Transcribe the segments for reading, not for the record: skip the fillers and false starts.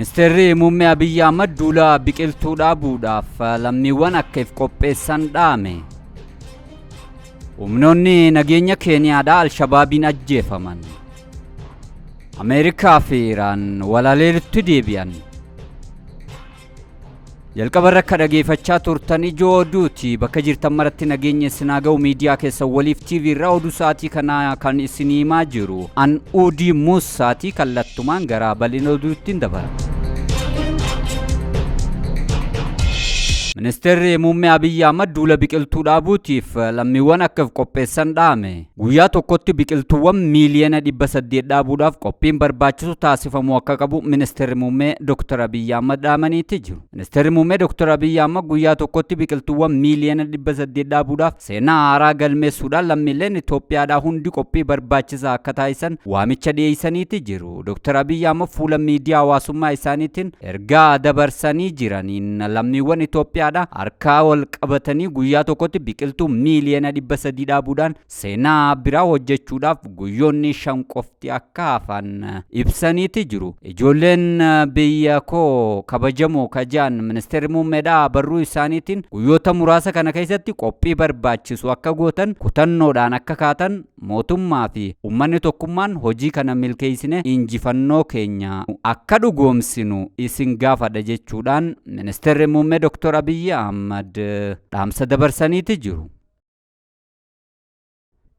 Ministeerri Muummee Abiyyi Ahmad duula biqiltuu dhaabuudhaaf lammiiwwan akka if qopheessan dhaame. Humnoonni nageenya Keeniyaadhaa Alshabaabiin ajjeefaman. Ameerikaa fi Iraan walaleelutti deebi'an. Jalqaba irra akka dhageeffachaa turtan ijoo oduuti. Bakka jirtan maratti nageenya isin haa ga'u. Miidiyaa keessan waliif TV irraa oduu sa'aatii kanaa kan isin himaa jiru. An Uudii Muussaatii kallattumaan gara bal'ina oduutti dabara. Ministeerri Muummee Abiyyi Ahmad duula biqiltuu dhaabuutiif lammiiwwan akka of qopheessan dhaame. Guyyaa tokkotti biqiltuuwwan miiliyoona 800 dhaabuudhaaf qophiin barbaachisu taasifamuu akka qabu Ministeerri Muummee Dr. Abiyyi Ahmad dhaamaniitti jiru. Ministeerri Muummee Dr. Abiyyi Ahmad guyyaa tokkotti biqiltuuwwan miiliyoona 800 dhaabuudhaaf seenaa haaraa galmeessuudhaan lammiileen Itoophiyaadhaa hundi qophii barbaachisaa akka taasisan waamicha dhiyeessaniitti jiru. Dr. Abiyyi Ahmad fuula miidiyaa hawaasummaa isaaniitiin ergaa dabarsanii jiraniin lammiiwwan Itoophiyaadhaa harkaa wal qabatanii guyyaa tokkotti biqiltuu miiliyoona 300 dhaabuudhaan seenaa biraa hojjechuudhaaf guyyoonni 5 qofti akka hafan ibsaniiti jiru. Ijoolleen biyya koo kabajamoo kajaan ministeerri muummeedhaa barruu isaaniitiin guyyoota muraasa kana keessatti qophii barbaachisu akka gootan kutannoodhaan akka kaatan mootummaa fi uummanni tokkummaan hojii kana milkeessine injifannoo keenya akka dhugoomsinu isin gaafadha jechuudhaan ministeerri muummee Dr. Abiyyi Ahmad dhaamsa dabarsaniiti jiru.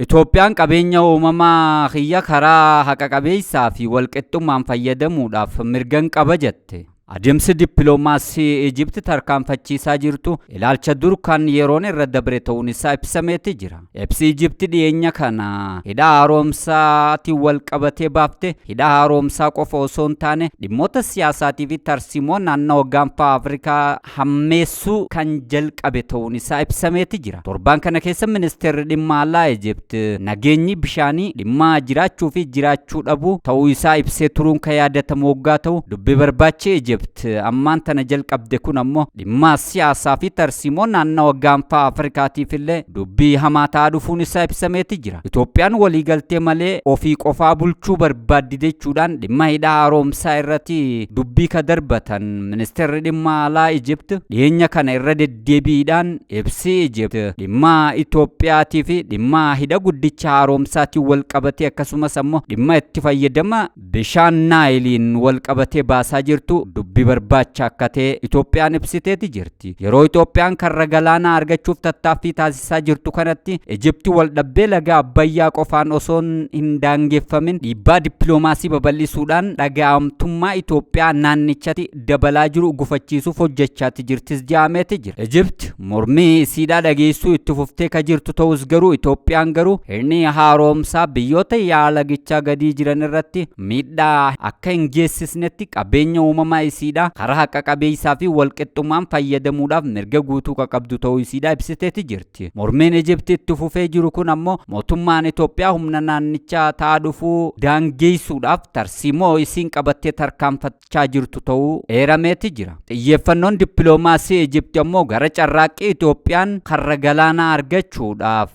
Itoophiyaan qabeenya uumamaa kiyya karaa haqa qabeessaa fi walqixxummaan fayyadamuudhaaf mirgan qaba jette. Adeemsi dippiloomaasii Ijipti tarkaanfachiisaa jirtu ilaalcha dur kan yeroon irra dabre ta'uun isaa ibsameeti jira. Ibsi Ijipti dhiyeenya kana hidha haaromsaatiin wal qabatee baafte hidha haaromsaa qofa osoo hin taane dhimmoota siyaasaatii fi tarsiimoo naannoo gaanfa Afrikaa hammeessuu kan jalqabe ta'uun isaa ibsameeti jira. Torbaan kana keessa ministeerri dhimma alaa Ijipt nageenyi bishaanii dhimma jiraachuu fi jiraachuu dhabuu ta'uu isaa ibsee turuun kan yaadatamu waggaa ta'u dubbii barbaachee Ijipt ammaan tana jalqabde kun ammoo dhimma siyaasaa fi tarsiimoo naannawa gaanfa Afrikaatiif illee dubbii hamaa ta'aa dhufuun isaa ibsameeti jira. Itoophiyaan waliigaltee malee ofii qofaa bulchuu barbaaddi jechuudhaan dhimma hidha haaromsaa irratti dubbii ka darbatan ministeerri dhimma alaa Ijipt dhiyeenya kana irra deddeebiidhaan ibsi Ijipt dhimma Itoophiyaatii fi dhimma hidha guddicha haaromsaatiin wal qabatee akkasumas ammoo dhimma itti fayyadama bishaan Naayiliin wal qabatee baasaa jirtu dubbii barbaacha akka ta'e Itoophiyaan ibsiteeti jirti. Yeroo Itoophiyaan karra galaanaa argachuuf tattaaffii taasisaa jirtu kanatti Ijipti wal dhabbee laga Abbayyaa qofaan osoo hin daangeffamin dhiibbaa dippiloomaasii babal'isuudhaan dhaga'amtummaa Itoophiyaa naannichatti dabalaa jiru gufachiisuuf hojjechaati jirtis jedhameeti jira. Ijipti mormii isiidhaa dhageessuu itti fuftee ka jirtu ta'us garuu Itoophiyaan garuu hidhni haaromsaa biyyoota yaa'a lagichaa gadii jiran irratti miidhaa akka hin geessisnetti qabeenya uumamaa isiidhaa karaa haqa qabeessaa fi walqixxummaan fayyadamuudhaaf mirga guutuu ka qabdu ta'uu isiidhaa ibsiteeti jirti. Mormiin Ijipti itti fufee jiru kun ammoo mootummaan Itoophiyaa humna naannichaa ta'aa dhufuu daangeessuudhaaf tarsiimoo isiin qabattee tarkaanfachaa jirtu ta'uu eerameeti jira. Xiyyeeffannoon dippiloomaasii Ijipti ammoo gara carraaqqii Itoophiyaan karra galaanaa argachuudhaaf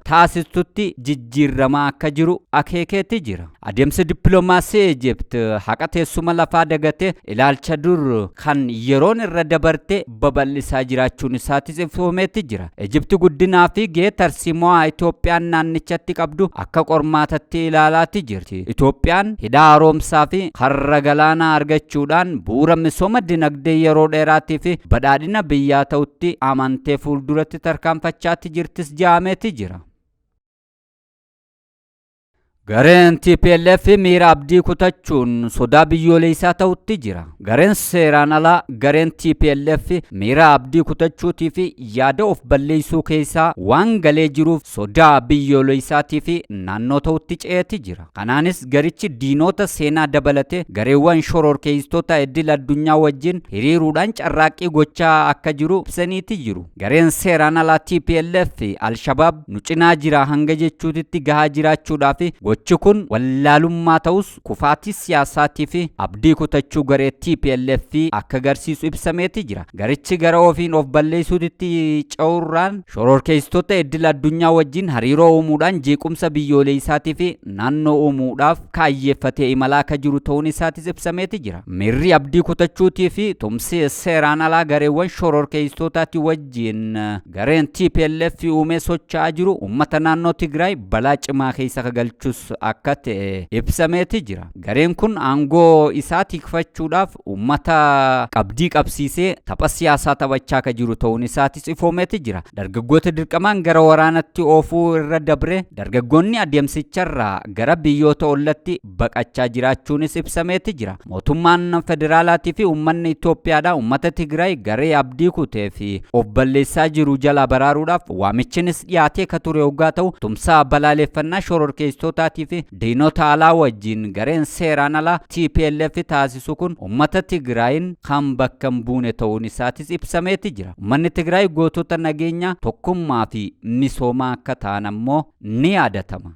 taasistutti jijjiiramaa akka jiru akeekeeti jira. Adeemsi dippiloomaasii Ijipt haqa teessuma lafaa dagatee ilaalcha dur kan yeroon irra dabarte babal'isaa jiraachuun isaatis ifoomeeti jira. Ijipti guddinaa fi gahee tarsiimoo Itoophiyaan naannichatti qabdu akka qormaatatti ilaalaati jirti. Itoophiyaan hidha haaromsaa fi karra galaanaa argachuudhaan bu'uura misooma dinagdee yeroo dheeraatii fi badhaadhina biyyaa ta'utti amantee fuulduratti tarkaanfachaati jirtis jedhameeti jira. Gareen TPLF miira abdii kutachuun sodaa biyyoolessaa ta'utti jira. Gareen seeraan alaa gareen TPLF miira abdii kutachuutii fi yaada of balleessuu keessaa waan galee jiruuf sodaa biyyoolessaatii fi naannoo ta'utti ce'eeti jira. Kanaanis garichi diinota seenaa dabalatee gareewwan shororkeessitoota idil addunyaa wajjin hiriiruudhaan carraaqqii gochaa akka jiru ibsaniiti jiru. Gareen seeraan alaa TPLF Alshabaab nu cinaa jira hanga jechuutitti gahaa jiraachuudhaa fi Gochi kun wallaalummaa ta'us kufaatii siyaasaatii fi abdii kutachuu garee TPLF akka agarsiisu ibsameeti jira. Garichi gara ofiin of balleessuutti ce'uurraan shororkeessitoota idil addunyaa wajjin hariiroo uumuudhaan jeequmsa biyyoolessaatii fi naannoo uumuudhaaf kaayyeeffatee imalaa akka jiru ta'uun isaatis ibsameeti jira. Miirri abdii kutachuutii fi tumsi seeraan alaa gareewwan shororkeessitootaati wajjin gareen TPLF uumee socho'aa jiru uummata naannoo Tigraay balaa cimaa keessa galchus akka ta'e ibsameeti jira. Gareen kun aangoo isaa tikfachuudhaaf uummata qabdii qabsiisee tapha siyaasaa taphachaa akka jiru ta'uun isaatis ifoomeeti jira. Dargaggoota dirqamaan gara waraanatti oofuu irra dabre dargaggoonni adeemsicharraa gara biyyoota ollatti baqachaa jiraachuunis ibsameeti jira. Mootummaan federaalaatii fi uummanni Itoophiyaadhaa uummata Tigraay garee abdii kutee fi of balleessaa jiru jalaa baraaruudhaaf waamichinis dhiyaatee ka ture hoggaa ta'u tumsaa balaaleffannaa shororkeessitootaatii fi diinota alaa wajjin gareen seeraan alaa TPLF taasisu kun uummata Tigraayin kan bakka hin buune ta'uun isaatis ibsameeti jira. Uummanni Tigraay gootota nageenya tokkummaa fi misoomaa akka ta'an ammoo ni yaadatama.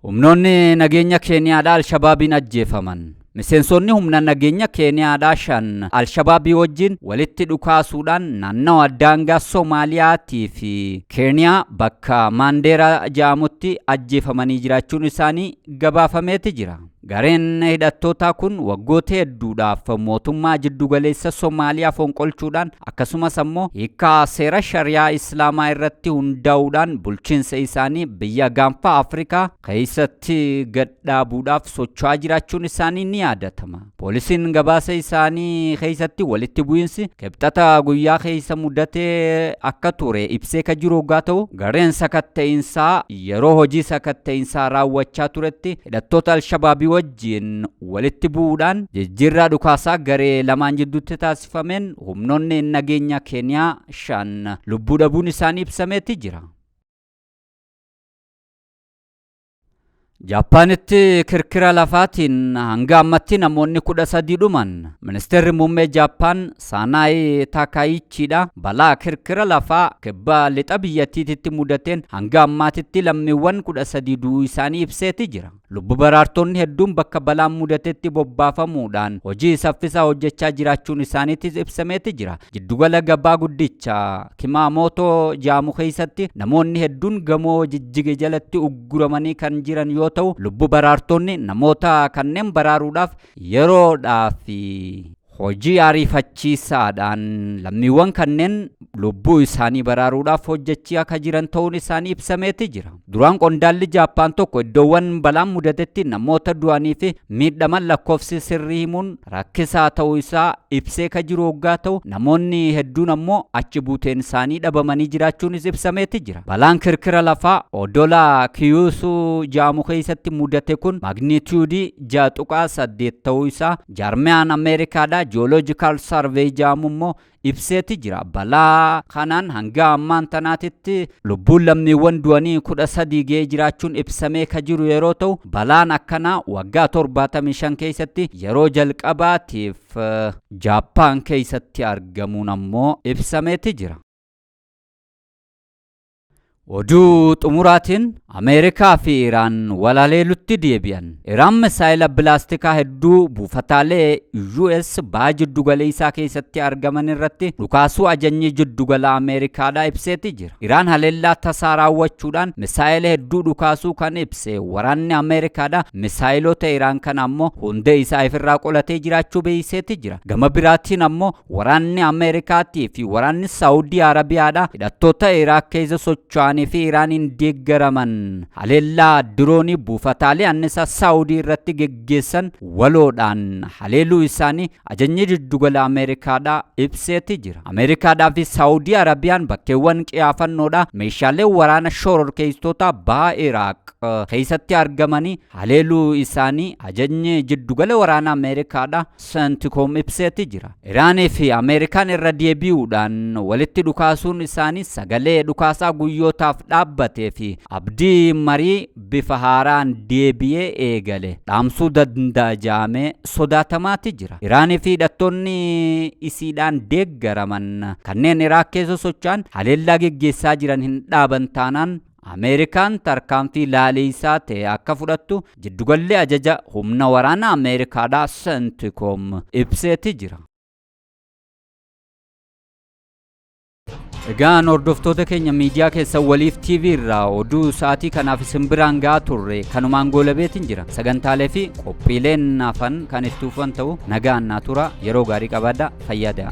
Humnoonni nageenya Keeniyaadhaa Alshabaabiin ajjeefaman. Miseensonni humna nageenya Keeniyaadhaa 5 Alshabaabii wajjin walitti dhukaasuudhaan naannawa daangaa Soomaaliyaatii fi Keeniyaa bakka Maandeeraa jedhamutti ajjeefamanii jiraachuun isaanii gabaafameeti jira. Gareen hidhattootaa kun waggoota hedduudhaaf mootummaa jiddugaleessa Somaaliyaa fonqolchuudhaan akkasumas ammoo hiikaa seera shariyaa Islaamaa irratti hundaa'uudhaan bulchiinsa isaanii biyya gaanfa Afrikaa keessatti gadhaabuudhaaf socho'aa jiraachuun isaanii ni yaadatama. Poolisiin gabaasa isaanii keessatti walitti bu'iinsi kibxata guyyaa keessa mudatee akka ture ibsee ka jiru hoggaa ta'u gareen sakatta'insaa yeroo hojii sakatta'insaa raawwachaa turetti hidhattoota Alshabaabii wajjin walitti bu'uudhaan jijjiirraa dhukaasaa garee lamaan jidduutti taasifameen humnoonni nageenya Keeniyaa 5 lubbuu dhabuun isaanii ibsameeti jira. Jaappaanitti kirkira lafaatiin hanga ammatti namoonni 13 dhuman. Ministeerri muummee Jaappaan Saanaayi Taakaayichiidha. Balaa kirkira lafaa kibba lixa biyyattiitti mudateen hanga ammaatitti lammiiwwan 13 du'uu isaanii ibseeti jira. Lubbu baraartonni hedduun bakka balaan mudatetti bobbaafamuudhaan hojii saffisaa hojjechaa jiraachuun isaaniitis ibsameeti jira. Jiddugala gabaa guddicha Kimaamootoo jedhamu keessatti namoonni hedduun gamoo jijjige jalatti ugguramanii kan jiran yoo ta'u lubbu baraartonni namoota kanneen baraaruudhaaf yeroodhaaf hojii ariifachiisaadhaan lammiiwwan kanneen lubbuu isaanii baraaruudhaaf hojjechaa akka jiran ta'uun isaanii ibsameeti jira. Duraan qondaalli Jaappaan tokko iddoowwan balaan mudatetti namoota du'anii fi miidhaman lakkoofsi sirrii himuun rakkisaa ta'uu isaa ibsee ka jiru hoggaa ta'u namoonni hedduun ammoo achi buuteen isaanii dhabamanii jiraachuunis ibsameeti jira. Balaan kirkira lafaa odola Kiyuusuu jedhamu keessatti mudate kun magnituudii 6.8 ta'uu isaa jaarmiyaan Ameerikaadhaa Geological Survey jedhamu immoo ibseeti jira. Balaa kanaan hanga ammaan tanaatitti lubbuun lammiiwwan du'anii 13 ga'ee jiraachuun ibsamee ka jiru yeroo ta'u balaan akkanaa waggaa 75 keessatti yeroo jalqabaatiif Jaappaan keessatti argamuun ammoo ibsameeti jira. Oduu xumuraatiin Ameerikaa fi Iraan walaleelutti deebi'an. Iraan misaayila bilaastikaa hedduu buufataalee US baha jiddugaleessaa keessatti argaman irratti dhukaasuu ajajni jiddugala Ameerikaadhaa ibseeti jira. Iraan haleellaa tasaa raawwachuudhaan misaayila hedduu dhukaasuu kan ibse waraanni Ameerikaadhaa misaayilota Iraan kana ammoo hundee isaa ifirraa qolatee jiraachuu beeyseeti jira. Gama biraatiin ammoo waraanni Ameerikaatii fi waraanni Saawudii Arabiyaadhaa hidhattoota Iraak keessa socho'an fi Iraaniin deeggaraman haleellaa diroonii buufataalee annisaa Saawudii irratti geggeessan waloodhaan haleeluu isaanii ajajni jiddugala Ameerikaadhaa ibseeti jira. Ameerikaadhaa fi Saawudii Arabiyaan bakkeewwan qiyaafannoodhaa meeshaalee waraana shororkeessitoota baha Iraaq keessatti argamanii haleeluu isaanii ajajni jiddugala waraana Ameerikaadhaa Sentikoom ibseeti jira. Iraanii fi Ameerikaan irra deebi'uudhaan walitti dhukaasuun isaanii sagalee dhukaasaa guyyootaaf dhaabbatee fi abdii marii bifa haaraan deebi'ee eegale dhaamsuu danda'a jedhamee sodaatamaati jira. Iraanii fi hidhattoonni isiidhaan deeggaraman kanneen Iraaq keessa socho'an haleellaa geggeessaa jiran hin dhaaban taanaan Ameerikaan tarkaanfii laaleessaa ta'e akka fudhattu jiddugalli ajaja humna waraanaa Ameerikaadhaa Sentikoom ibseeti jira. Egaan hordoftoota keenya miidiyaa keessan Waliif TV irraa oduu sa'aatii kanaaf isin biraan ga'aa turre kanumaan goolabeetiin jira. Sagantaalee fi qophiileen hafan kan itti fufan ta'u nagaan naa tura, yeroo gaarii qabaadhaa, fayyaa.